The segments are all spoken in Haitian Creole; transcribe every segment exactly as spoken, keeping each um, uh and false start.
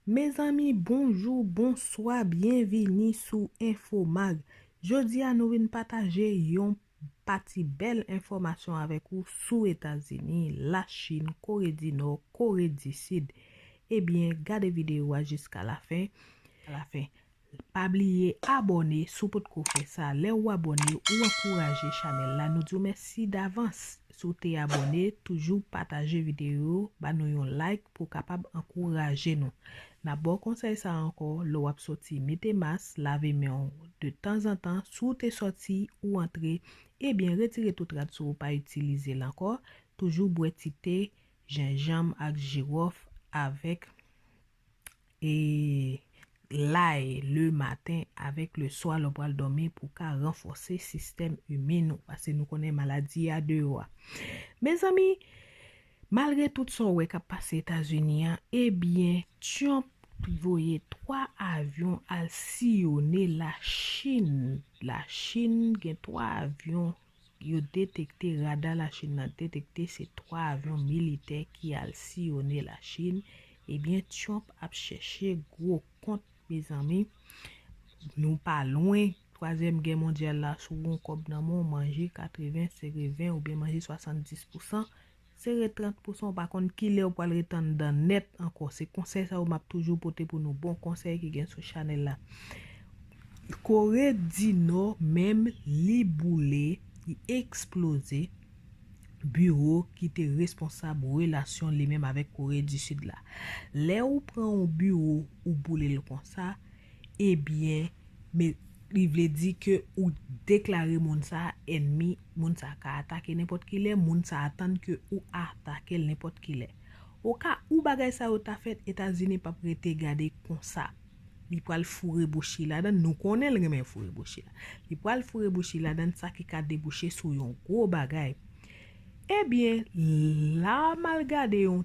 Mezanmi, bonjou, bonswa, byenvini sou Infomag. Jodi a, nou vin pataje yon pati bèl enfòmasyon avèk ou sou Etazini, Lachin, Kore di Nò, Kore di Sid. Ebyen, gade videyo a jiska lafen. Lafen. Pa bliye abòne si w potko fè sa. Lè w abòne, ou ankouraje chanèl la. Nou di w mèsi davans. Si w te abòne, toujou pataje videyo, ba nou yon like pou w kapab ankouraje nou. N ap ba w konsèy sa a ankò, lè w ap sòti, mete mas, lave men w detanzantan. Si w te sòti, ou antre, ebyen, retire tout rad sou ou, pa itilize l ankò. Toujou bwè ti te, jenjanm ak jiwòf avèk e lay le maten avèk le swa lè w pral dòmi pou ka ranfòse sistèm imin ou, paske nou konnen maladi a deyò a. Mezanmi, malgre tout sa w wè k ap pase Etazini an, ebyen, Trump voye twa avyon al siyone Lachin. Lachin gen twa avyon yo detekte, rada Lachin nan detekte se twa avyon militè ki al siyone Lachin. Ebyen, Trump ap chèche gwo kont, mezanmi. Nou pa lwen. Twazyèm gè mondyal la, si w gen yon kòb nan men w, manje katreven, sere ven oubyen manje swasanndis pousan, sere trant pousan, w pa konn kilè w pral ret anndan nèt ankò. Se konsèy sa yo m ap toujou pote pou nou, bon konsèy ki gen sou chanèl la. Kore di Nò menm, li boule, li eksploze biwo ki te responsab relasyon li menm avèk Kore di Sid la. Lè ou pran yon biwo, ou boule l konsa, ebyen, men, li vle di ke ou deklare moun sa a ènmi, moun sa a ka atake nenpòt ki lè, moun sa a atann ke ou atake l nenpòt ki lè. Oka ou bagay sa yo ta fèt, Etazini p ap rete gade konsa. Li pral foure bouch li ladan, nou konnen l renmen foure bouch li la. Li pral foure bouch li ladan, sa ki ka debouche sou yon gwo bagay. Ebyen, la m al gade yon,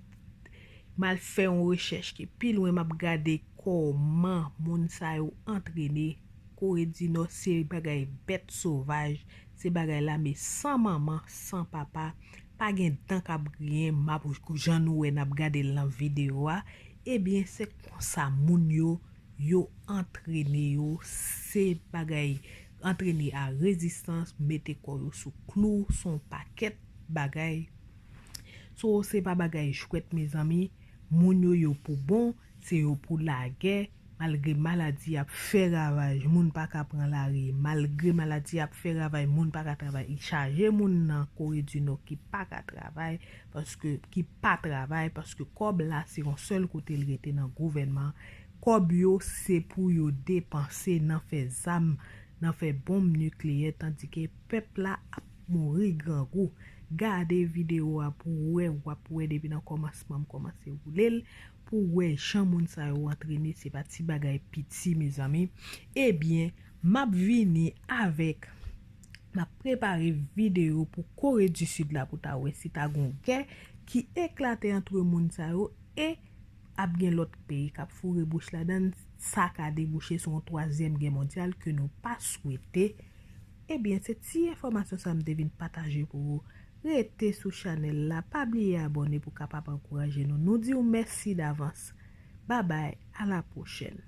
m al fè yon rechèch ki pi lwen, m ap gade kòman moun sa yo antrene. Kore di Nò se bagay bèt sovaj, se bagay lame san manman, san papa, pa gen dan k ap griyen, m ap, jan nou wè n ap gade l nan videyo a. Ebyen, se konsa moun yo, yo antrene yo, se bagay antrene a rezistans, mete kò yo sou klou, se yon pakèt bagay. So, se pa bagay jwèt, mezanmi. Moun yo, yo pou bon, se yo pou lagè. Malgre maladi ap fè ravaj, moun pa ka pran lari. Malgre maladi ap fè ravaj, moun pa ka travay. Li chaje moun nan Kore di Nò ki pa ka travay, paske, ki pa travay, paske kòb la se yon sèl kote l rete nan gouvènman. Kòb yo se pou yo depanse nan fè zam, nan fè bonm nikleyè, tandike pèp la ap mouri grangou. Gade videyo a pou w wè, w ap wè depi nan kòmansman m kòmanse woule l, pou w wè jan moun sa yo antrene, se pa ti bagay piti, mezanmi. Ebyen, m ap vini avèk, m ap prepare videyo pou Kore di Sid la pou ta wè si ta gon gè ki eklate antre moun sa yo e ap gen lòt peyi k ap foure bouch ladan l, sa ka debouche sou yon twazyèm gè mondyal ke nou pa swete. Ebyen, se ti enfòmasyon sa m te vin pataje pou ou. Rete sou chanèl la, pa bliye abòne pou kapab ankouraje nou. Nou di w mèsi davans. Babay, a la pwochèn.